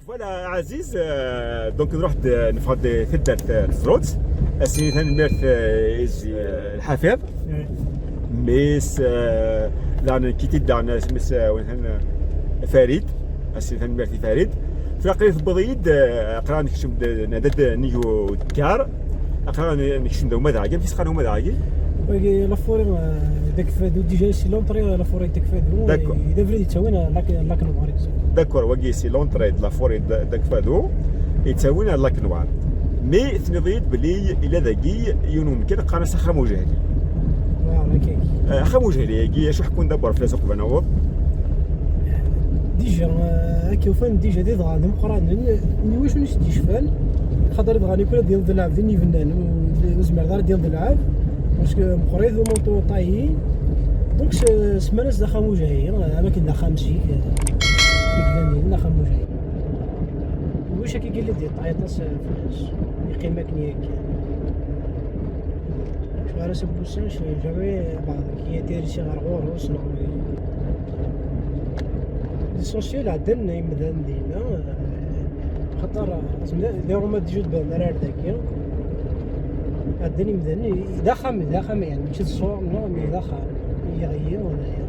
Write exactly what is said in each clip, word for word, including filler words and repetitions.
Voilà, Aziz, euh, donc nruḥ-d, neffeɣ-d taddart, euh, Tezrut. As-nini tanemmirt, euh, i Zzi, euh, Lḥafiḍ. Mmi-s, euh, daɣen nekkini-d daɣen, isem-is, euh, win-, euh, Farid. As-nini tanemmirt i Farid. Tura aql-i tewweḍ-iyi-d, euh, aql-aɣ nekcem-d, nadi-d nnig udekkar. Aql-aɣ nekcem-d umadaɣ-agi. Amek i s-qqaren umadaɣ-agi? Wagi la forêt, euh, d'Akfadu, déjà c'est l'entrée, euh, la forêt d'Akfadu. D'accord. Et d abrid yettawin, euh, Lac, Lac Noir, exact. D'accord, wagi c'est l'entrée de la forêt d-, d'Akfadu, yettawin ar Lac Noir. Mais tenniḍ-iyi-d belli yella dagi yiwen umkan qqaren-as Axxam Ujehli. Voilà, kay. Euh, Axxam Ujehli-agi, acu ḥekkun d'abord fell-as uqbel ad naweḍ? Déjà, euh, akken ufan déjà d idɣaɣen d imeqqranen, n wacu i s-d-yecfan, xaṭer idɣaɣen-agi ad d-yelɛeb din ibennan, ur, ur zmireḍ ara ad d-yelɛeb, parce que meqqrit, umanṭu ṭayi. Donc, s-, semman-as d Axxam Ujehli, am akken d axxam zik, euh, i yellan din, Axxam Ujehli. Ulac akka yelli d-yeṭṭay aṭas, euh, fell-as, yeqqim akken yakan. Car c'est possible, j'ai jamais, bah, qui intéressé ɣer ɣur-s, neɣ l'essentiel, ɛeddan yimdanen dinna, xaṭer, d Roma d Jude Bernard ar dagi, ɛeddan yimdanen, d axxam, d axxam, yani, mačči d ṣṣur, non, mais d axxam, yeɣli, d aya.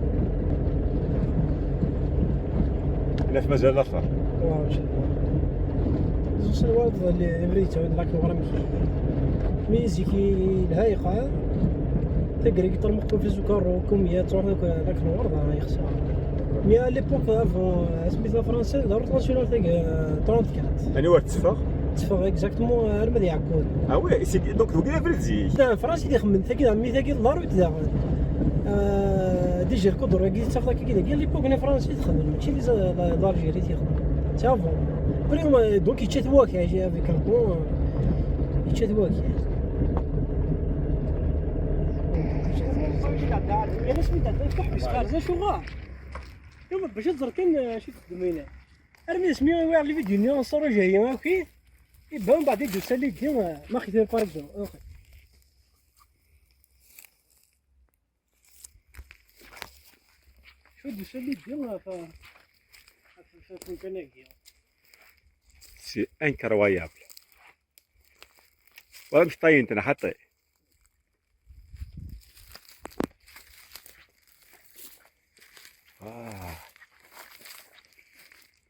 Laf mazal laxer. Wa, mačči d wa. Ẓuṣ lwaḍ, abrid yettawin d Lac Noir amek. Mi zik yelha yeqɛed, taggara yeṭṭermeq ufus ukarru, kumya, truḥ akk Lac Noir, dɣa yexṣer. Mais à l'époque, avant, asmi tella Fransa, la route nationale tagi, euh, trente-quatre. Anwa ara teffeɣ? Teffeɣ exactement, euh, arma d Iɛekkud. Ah ouais, c'est, donc, deg abrid zik. Da, Fransa i d-ixemmen, tagi, mi tagi, la route daɣen. Euh, déjà, lkudur-agi, tettafeḍ akka, dagi, à l'époque, la Fransa i txemmem, mačči d la-, l'Algérie i t-ixemmen. C'est avant. Après, euh, donc, yečča-t wakal, avec un pont, euh, yečča-t wakal. Acuɣer? Yuba bac ad tẓer kan, eh, acu i txeddem winna. Armi d asmi i wɛiɣ lvidyu-nni n Ṣṣuṛuj-agi akk, i ba mbeɛd i d-tusa Lidi, eh, ma xedmeɣ par exemple. Ok. Acu d-tusa Lidi, eh, ɣef, ɣef, ɣef umkan-agi. C'est incroyable. Wala mecṭayen-ten xaṭi. Ah.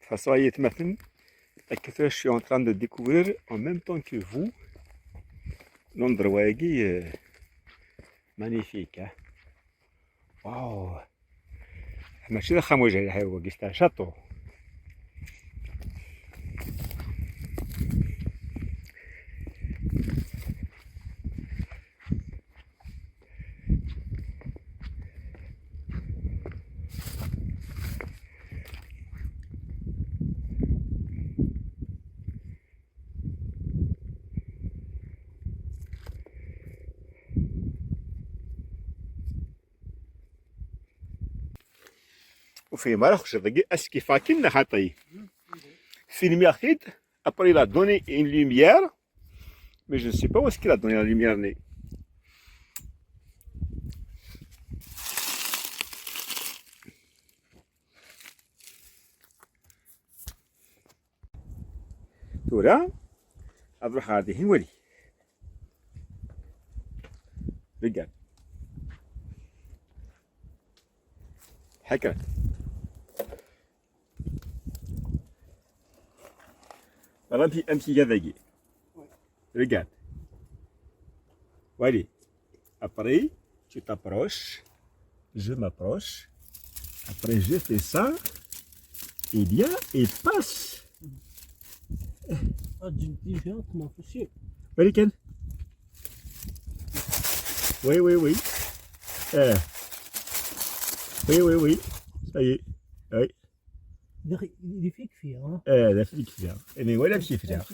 De toute façon, ayetmaten, je suis en train de découvrir en même temps que vous l'endroit qui est magnifique, hein. Waouh. Mačči d axxam wajah, wagi c'est un château. Ur fhimeɣ ara, xecceḍ dagi askif akin neɣ xaṭi? Filmiɣ-t-id, après il a donné une lumière, mais je ne sais pas où est-ce qu'il a donné la lumière-nni. Tura, ad ruḥeɣ ɣer dihin wali. Regarde. Ḥekker. Voilà, amek, amek iga dagi. Regarde. Wali. Après, tu t'approches. Je m'approche. Après, je fais ça. Eh bien, il passe. Ah, déjà, comment possible? Wali kan. Oui, oui, oui. Eh. Oui, oui, oui. Ça y est. Oui. Il est, il est fixe, hein. Eh, d aflik fell-aɣ. Imi wala amek i fell-aɣ.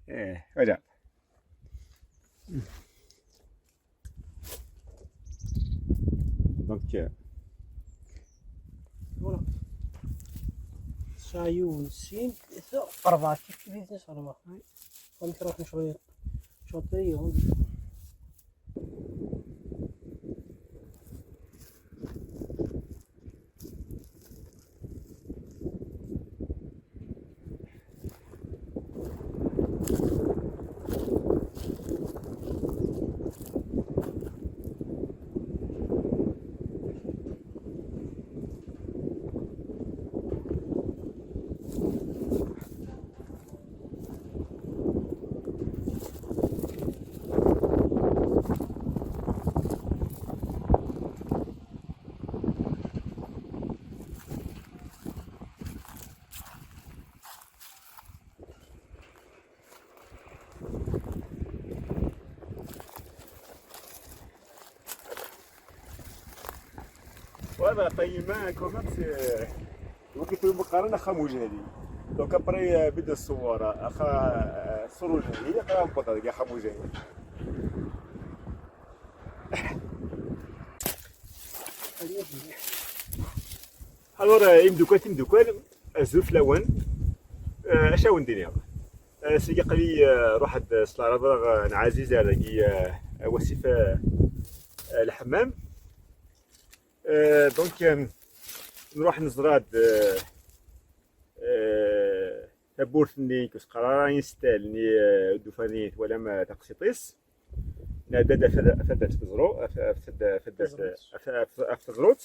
Eh, voilà. Donc, euh, voilà. Tesɛa yiwen, sin, tlata, rebɛa, kif kif i tlata, rebɛa. Oui. Amek ruḥen cɣel, cɣel yiwen. Voilà, Taïma, quand même, c'est, euh, وكيف يقولوا مقارنة خموجاني. Donc après, euh, بدأ الصور، أخا، آه، صورو جهلي، أخا مبطل، يا خموجاني. Alors, euh, imdukkal, timdukkal, azul fell-awen. Euh, acu awen-d-iniɣ? Euh, seg aql-i, euh, ruḥ ad s-lɛerḍeɣ, euh, n Ɛaziz ar dagi, euh, wasif, euh, euh, lḥemmam. Euh, donc, euh, nruḥ neẓra-d, euh, euh, tawwurt-nni, ur s-qqar ara instal, ni, euh, ddufan-nni twalam, euh, taqsiṭ-is. Nɛedda-d ɣef, ɣef taddart Teẓru, ɣef, ɣef tadd-, ɣef taddart, Teẓrut. Ɣef, ɣef, ɣef Teẓrut.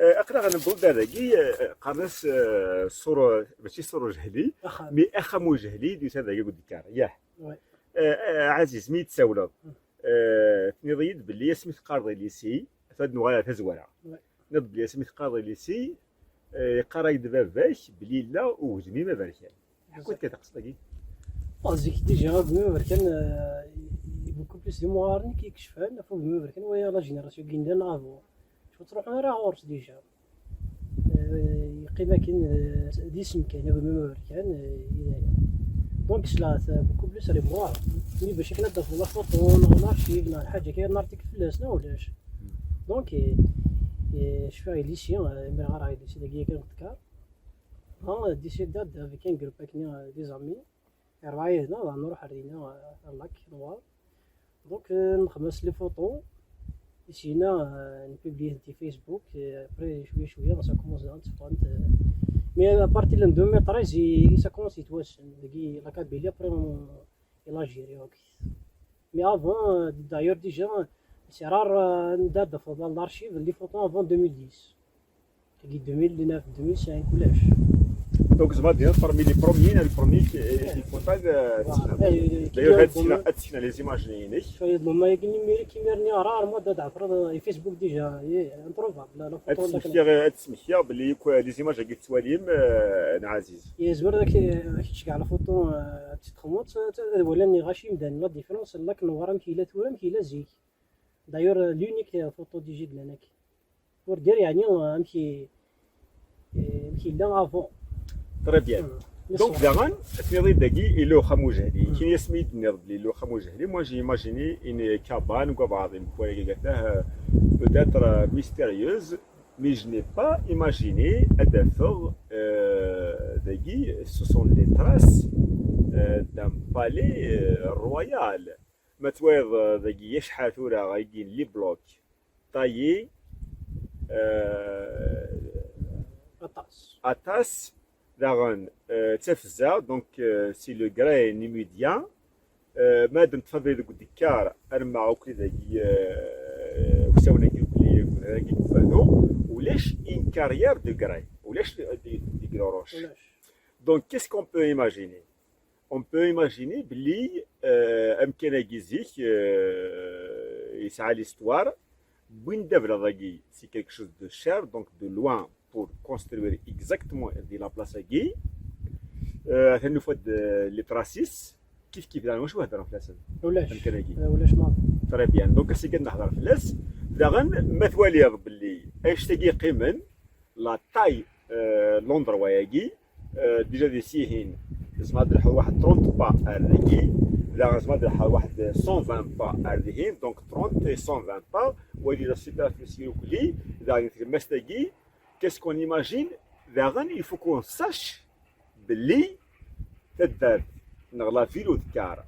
Eh, aql-aɣ newweḍ-d ar dagi, eh, qqaren-as, eh, ṣṣur, mačči ṣṣur ujehli, Axxam. Mais axxam ujehli, d-yusan dagi deg udekkar, yah. Ouais. Eh, eh, Ɛaziz, mi yi-d-tsawleḍ, Mm. eh, tenniḍ-iyi-d belli asmi teqqareḍ ilisi, ata ad nuɣal ar tazwara. Ouais. Tenniḍ belli asmi teqqareḍ ilisi, eh, yeqqar-ak-d baba-k belli yella ugdem-im aberkan. Ḥku-d kan taqsiṭ-agi. Ah, zik, déjà, agdem-im aberkan, euh, beaucoup plus d imɣaren i k-ikecfen ɣef ugdem-im aberkan, waya la génération i yellan avant. Ur ttruḥun ara ɣur-s déjà. Euh, yeqqim akken, euh, d isem kan, agdem-im aberkan, euh, i d aya. Donc, cela, c'est beaucoup plus ar imɣaren. Mi bac akken ad d-tafeḍ la photo, neɣ l'archive, neɣ lḥaǧa kan, neɣ article fell-as, neɣ ulac. Donc, euh, euh, cfiɣ ilisi, euh, imir ɣer ilisi dagi yakan ɣ-tekkar. Ha, décidé avec un groupe akken, euh, des amis. Rbeɛ yid-neɣ, dɣa nruḥ ar dinna, euh, ar lac, nwaḍ. Donc, euh, nxemmem-as les photos. Ici-na, euh, npublie di Facebook, euh, après, cwiya, cwiya, ça commence à se prendre, euh, mais à partir de deux mille treize, i, i ça commence à être, dagi, la Kabylie, après, on, et l'Algérie, ok. Mais avant, euh, d'ailleurs, déjà, c'est rare, euh, anda d-tafeḍ dans l'archive, les photos avant deux mille dix. Tagi deux mille neuf, deux mille cinq, ulac. Donc, زعما ديال parmi les premiers, les premiers qui, qui photos, euh, voilà. D'ailleurs, ad sekneɣ, ad sekneɣ les images-nni-inek. Cwiya d luma yagi imir-, imir-nni rarement ad d-tafeḍ, euh, Facebook déjà, eh, introuvable, la, la photo. Ad smektiɣ, ad smektiɣ belli akk les images-agi tettwalim, euh, n Ɛaziz. Yezmer ad k-, ad k-tceggeɛ la photo, euh, ad tt-txedmeḍ, ad, ad walan ɣaci imdanen la différence, la akken newweṛ amek yella tura, amek yella zik. D'ailleurs, euh, l'unique, euh, photo déjà yellan akka. Ur d-yerri, yeɛni, amek i, eh, amek yella avant. Très bien. Hmm. Donc, daɣen, tenniḍ-iyi-d dagi, yella uxxam ujehli. Hmm. Kini asmi i d-tenniḍ belli yella uxxam ujehli, moi, j'ai imaginé une cabane, quoi, بعض, euh, peut-être, euh, mystérieuse, mais je n'ai pas imaginé ad d-afeɣ, euh, dagi, ce sont les traces, euh, d'un palais, euh, royal. Ma twalaḍ, euh, dagi, acḥal tura, agi, les blocs. Taillé, euh, aṭas. Aṭas, daɣen, euh, d tafza, donc, euh, c'est le grès numidien. Euh, madam tfadil deg udekkar, arma akk dagi, euh, usawen-agi, akk dagi deg ufadu, ulac une carrière de grès, ulac deg, deg Loroche. Ulac. Donc, qu'est-ce qu'on peut imaginer? On peut imaginer belli, euh, amkan-agi zik, euh, yesɛa l'histoire. Wwin-d ablaḍ-agi, c'est quelque chose de cher, donc de loin pour construire exactement di la place-agi. Euh, atan nufa-d, euh, les traces-is, kif kif, daɣen, wacu heddren fell-asen? Ulac. Amkan-agi. Euh, ulac maḍi. Très bien. Donc, ass-agi ad nehder fell-as. Daɣen, ma twaliḍ belli annect-agi yeqqimen, la taille, euh, n l'endroit-agi, euh, déjà di sihin, tzemreḍ ad d-telḥuḍ waḥed trente pas ar dagi, daɣen tzemreḍ ad d-telḥuḍ waḥed cent vingt pas ar dihin, donc trente et cent vingt pas, wali la superficie irkelli, daɣen tlemmast-agi, qu'est-ce qu'on imagine? Daɣen, il faut qu'on sache belli taddart neɣ la ville udekkar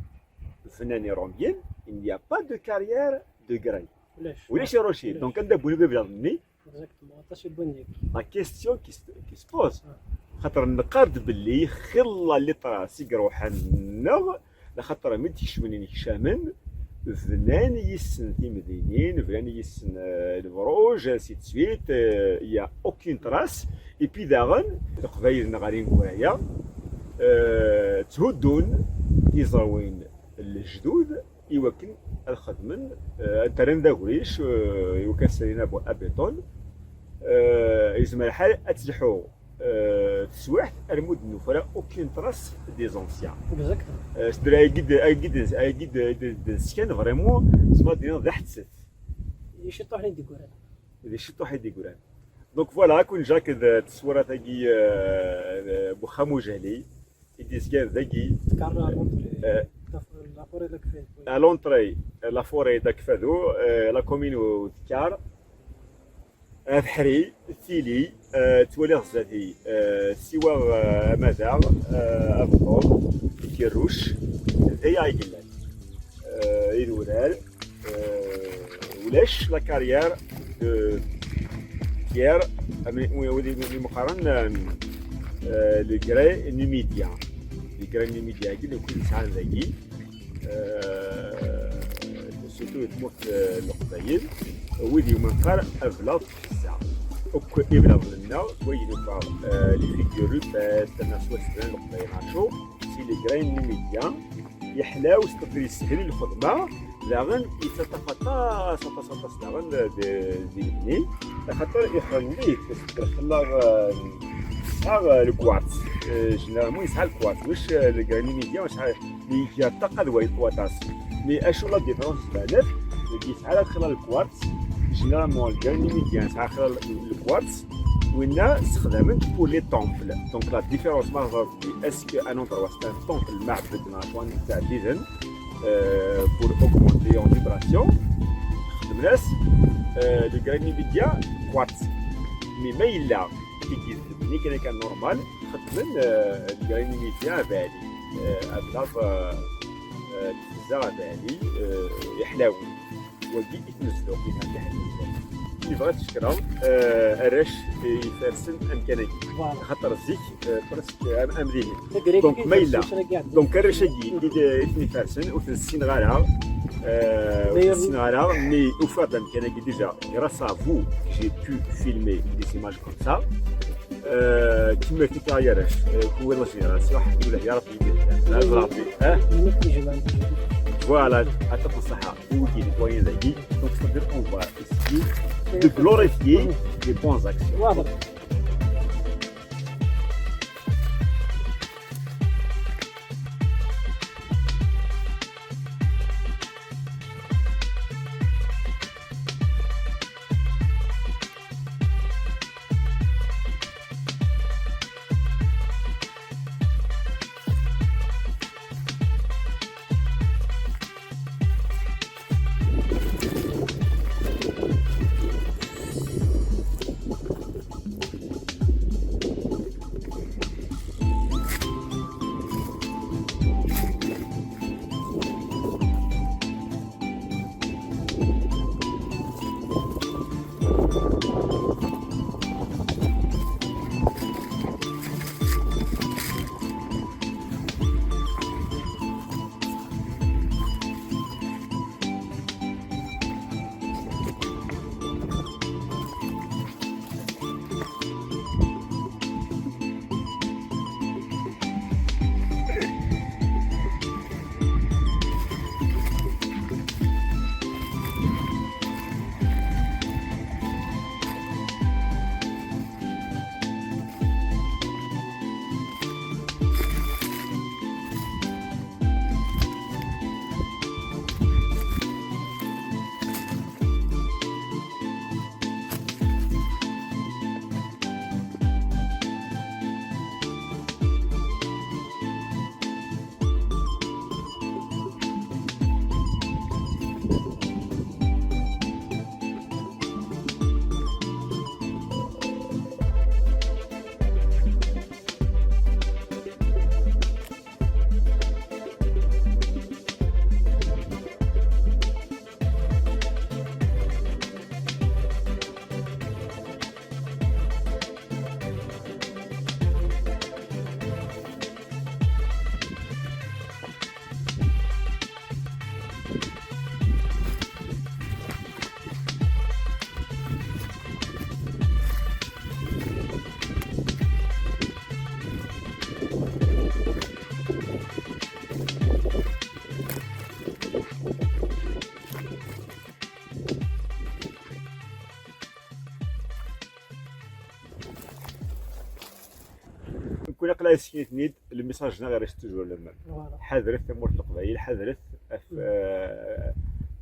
bnan iṛumyen, il n'y a pas de carrière de grès. Ulac. Ulac irucin. Ulac. Donc, anda wwin ablaḍ-nni? Exactement, aṭas i wwin deg. La question qui se, qui se pose. Ah. Xaṭer neqqar-d belli xilla les traces i iruḥen-nneɣ, laxaṭer mi d-kecmen inekcamen, bnan yis-sen timdinin, bnan yis-sen, euh, lebruj, ainsi de suite, euh, il y a aucune trace. Et puis daɣen, Leqbayel-nneɣ ar ineggura-ya, euh, tthuddun tiẓawin n lejdud, i wakken ad xedmen, euh, ad t-rren d agric, euh, i wakken ad srin abu-, abiṭun. Euh, yezmer lḥal ad telḥu, euh, teswiɛt armi ur d-nufi ara aucune trace des anciens. Exactement. Euh, c'est-à-dire, agi d-, agi d-, agi d-, d-, d-neskan vraiment, tzemreḍ ad d-tiniḍ d aḥettet. Ici طاحنين ديكورات. D ciṭuḥ i d-yeggran. Donc voilà, kunja akked teswiɛt-agi, euh, n uxxam ujehli i d-yezgan dagi. Tekkar la forêt, euh, la forêt d'Akfad. À l'entrée, la forêt d'Akfado, euh, la commune n Tekkar. Abeḥri, tili, euh, ttwaliɣ zdat-i, euh, siwa, euh, amadaɣ, euh, abqur, ikerruc, d aya i yellan. Euh, idurar, euh, ulac la carrière de pierre, am, wid i meqqaren, euh, le grès numidien. Le grès numidien-agi, d nekk i nesɛan dagi. Euh, surtout di tmurt, euh, n Leqbayel, wid i meqqar ablaḍ tfezza. Akk iblaḍen-nneɣ, ttwagen akk, euh, les figues de rupes, terna swasdan Leqbayel acu, si le grès numidien, yeḥla u s-, yeshel i lxedma, daɣen yettaṭṭaf aṭas, aṭas, aṭas daɣen di, di lebni, axaṭer iḥemmel-it, parce que lxella, euh, tesɛa, euh, le quartz. Euh, généralement yesɛa le quartz, mec, euh, le grès numidien yesɛa, mais iga ṭṭaqa d wayeḍ waṭas. Mais acu la différence tbanet, yesɛa la xilla le quartz, généralement le grès numidien yesɛa xilla le quartz, winna sexdamen pour les temples. Donc la différence ma est-ce qu'un endroit c'est un temple, المعبد, neɣ acu n ttɛebbiden, euh, pour augmenter en vibration, xedmen-as, euh, le grès numidien quartz. Mais ma yella tigi d nekk kan normal, xedmen, euh, le grès numidien abali, euh, ablaḍ, euh, euh, tfezza abali, euh, yeḥlawen. Wagi i tmezduɣ, i tmezduɣ. Nebɣa ad tcekkreḍ, euh, arrac ifersen amkan-agi. Voilà. Xaṭer zik, euh, presque am, am dihin. Donc, ma yella, donc, arrac-agi i d-, i ten-ifersen, ur ten-ssineɣ ara, euh, ur ten-ssineɣ ara, mais ufiɣ-d amkan-agi déjà, grâce à vous, j'ai pu filmer des images comme ça. Euh, kemmel tika ay arrac, euh, kunwi d la génération, ḥedd ula ya Rabbi, la Rabbi, hein? Voilà, aṭas n ṣṣeḥḥa i wigi d wayen dagi. Donc, c'est-à-dire qu'on va essayer de glorifier les bonnes actions. Nekkni aql-aɣ yesken-iten-id, le message-nneɣ reste toujours le même. Voilà. Ḥadret tamurt n Leqbayel, ḥadret af-, euh,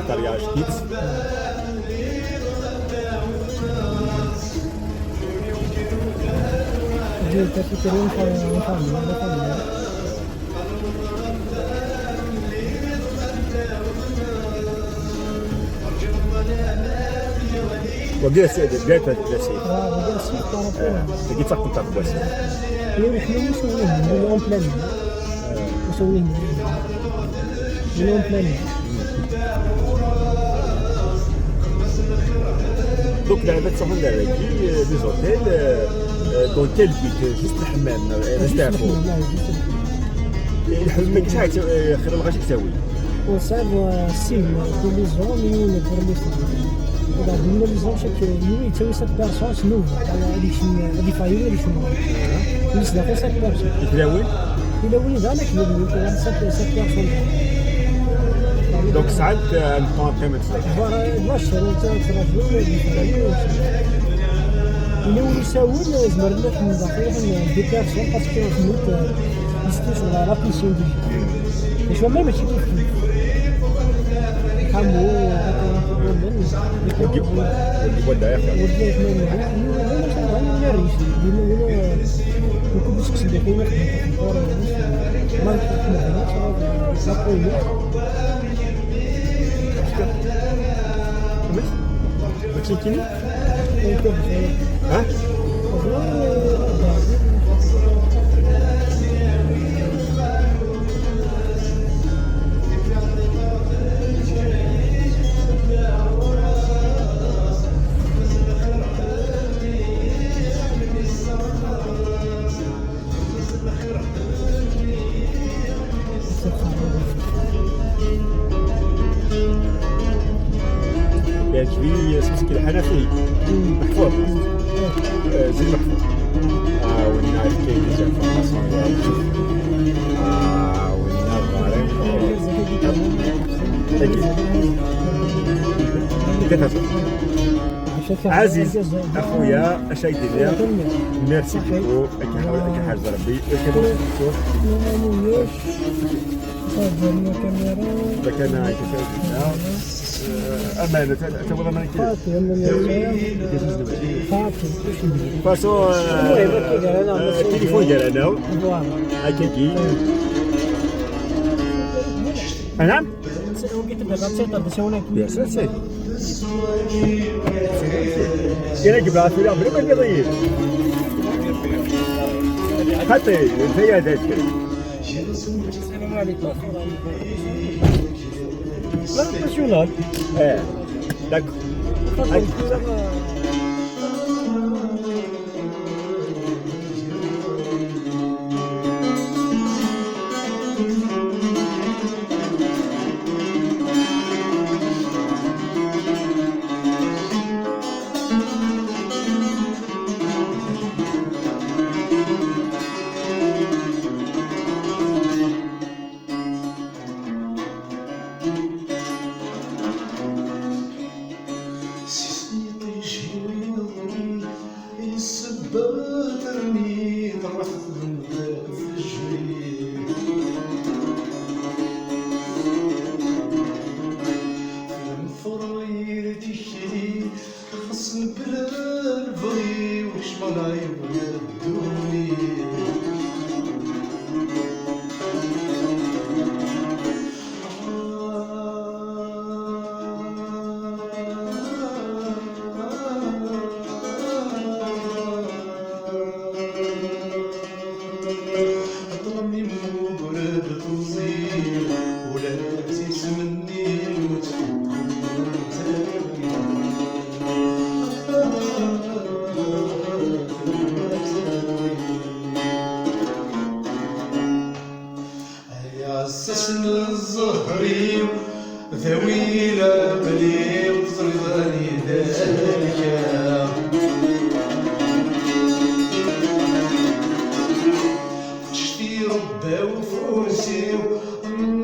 secrétariat ajdid. J'ai été supérieur en famille, en famille. Wagi d asif. Ah, regarde ça, par rapport. Tagi d taxeṭṭumt n wasif. Oui, mais nous sommes venus, nous sommes en pleine. Nous sommes venus. Nous sommes en pleine. Donc, la, la, la, la, euh, des hôtels, euh, euh, dans quel but ? Euh, juste le hammam, euh, juste le hammam, juste le hammam. Et le hammam, ça, c'est, euh, خير الغاش يساوي. On sert, euh, six, euh, pour les hommes et une pour les femmes. Donc, nous, les hommes, c'est que nous, il y a sept personnes, c'est nous. Alors, il y a une, il y a une, il y a une. Nous, c'est la sept personnes. Et puis, là, oui. إلا وليد هذاك اللي يقول لك سات سات بيرسون. Donc, ساعات، آه، نبقى قيمة ساعات. Voilà, باش أنا تا-، تا-، إلا ولي ساول، زمر لك من داخل، دي بيرسون، parce que نخدمو، آه، نستيش ولا لا بيسيون دي. شو ما ماشي كيف كيف. حمو، ودي، ودي ولا يا أخي. ودي يا أخي، ما، ما، ما، ما، ما، ما، ما، ما، ما، ما، ما، ما، ما، ما، ما، ما، كنت سكسي داك الوقت. ما نعرفش، ما نعرفش. ها؟ يعجبني اسمك الحنفي. محفوظ. آه، زين محفوظ. آه، والناس كاين بزاف. آه، والناس غارين. أكيد. عزيز أخويا، أش أيدي ليا؟ ميرسي بوكو. أكي حاجة، أكي حاجة ربي. أكي حاجة ربي. لكن هاي تسوي. آه، أمانة، أنت والله ما كاين. فاسو، آه، آه، التليفون ديال أنا. هكا كي. أنا؟ Bien sûr, c'est. يا رجل، بعثوا لي عمري ما يضيع. حتى أنت يا ذاكر. السلام عليكم. لا، ناسيونال. إيه. داك. Yessebba termit ɣef tdemdam tejri. Lemferrayed tikli xeṣṣen bla lebɣi-w kecmeɣ lɛib n ddunit. Ṭṭlem immugreb tuẓi, ula d isem-nni ur tt-, Ay aɛessas n zzher-iw, d awil aql-i ur teẓriḍ anida lkaɣ. Kečč tirebba-w ufus-iw,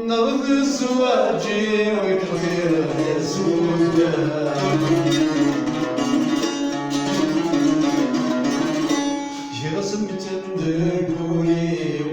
neɣ d zzwaǧ-iw, i k-lxir d azudda. Ger asmekten deg wul-iw,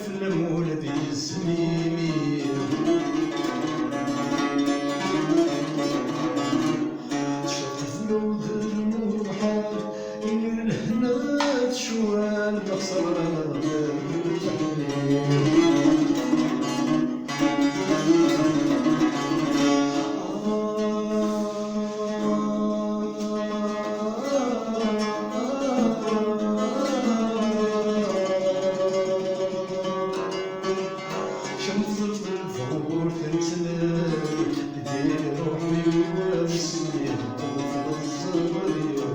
Fell-am ula d yesmimi. Tcebḥeḍ lewdel muḥal, i lehna tecwal, lexṣara d lḥayi. Kemm tẓeṭṭ lbur tettnal, di ṛṛuḥ-iw ad smiɣ tewteḍ ẓẓerb-iw.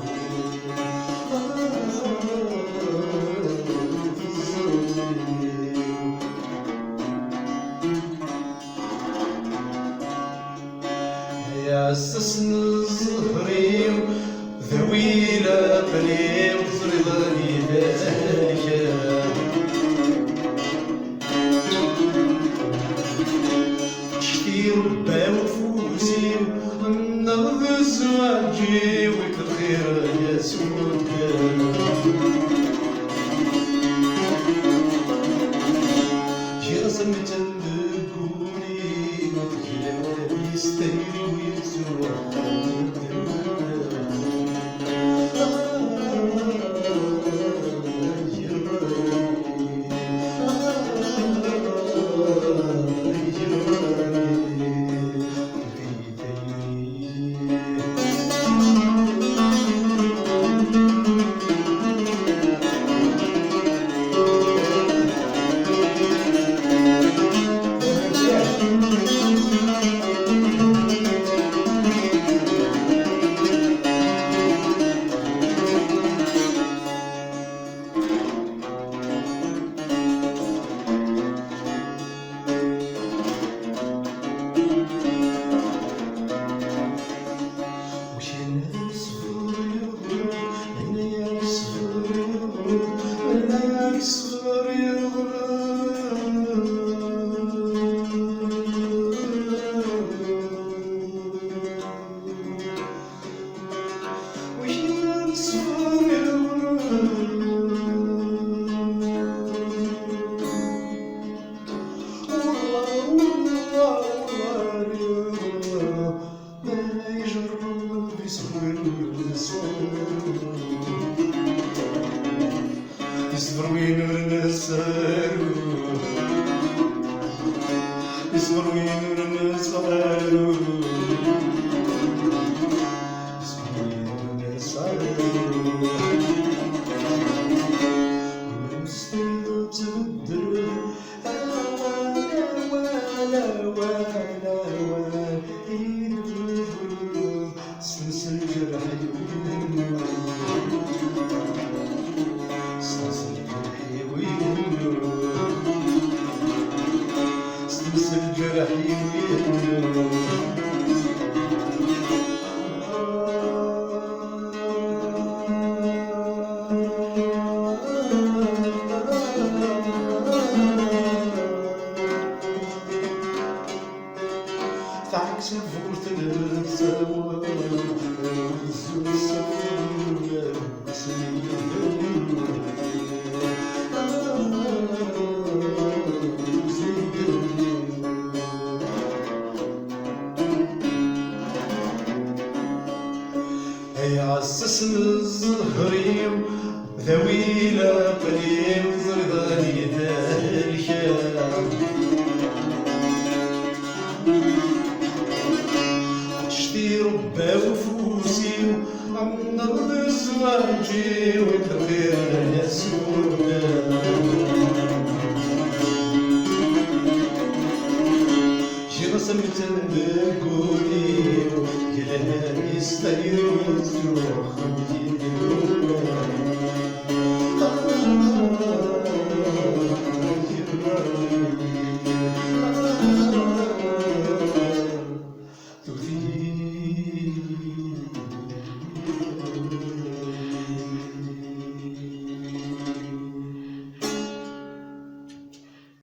Ay aɛessas n zzher-iw, d awil aql-iw, teẓriḍ anida helkeɣ. Cfi rebba ufus-iw, neɣ d zzwaǧ-iw, i lxir yas-udden. Ǧiɣ-as amkan deg wul-iw, deg lawan-is tayri-w yettruḥ. Iṣber win ur nesɛi. Iṣber win ur nesɛi. Iṣber win ur nesɛi. Win s-tbeddel awal, awal, awal, awal, s temsel lǧerḥ-iw. S temsel lǧerḥ-iw. S temsel lǧerḥ-iw. Tɛekseḍ bu tnelsa, zun safur yulal. Ay aɛessas n zzher-iw, d awil aql-iw, teẓriḍ anida helkeɣ. Cfi rebba ufus-iw, amneɣ d zzwaǧ-iw, i lxir n yasudan. Ǧiɣ-as amkan deg wul-iw, gelhan-is tayri-w, truḥ.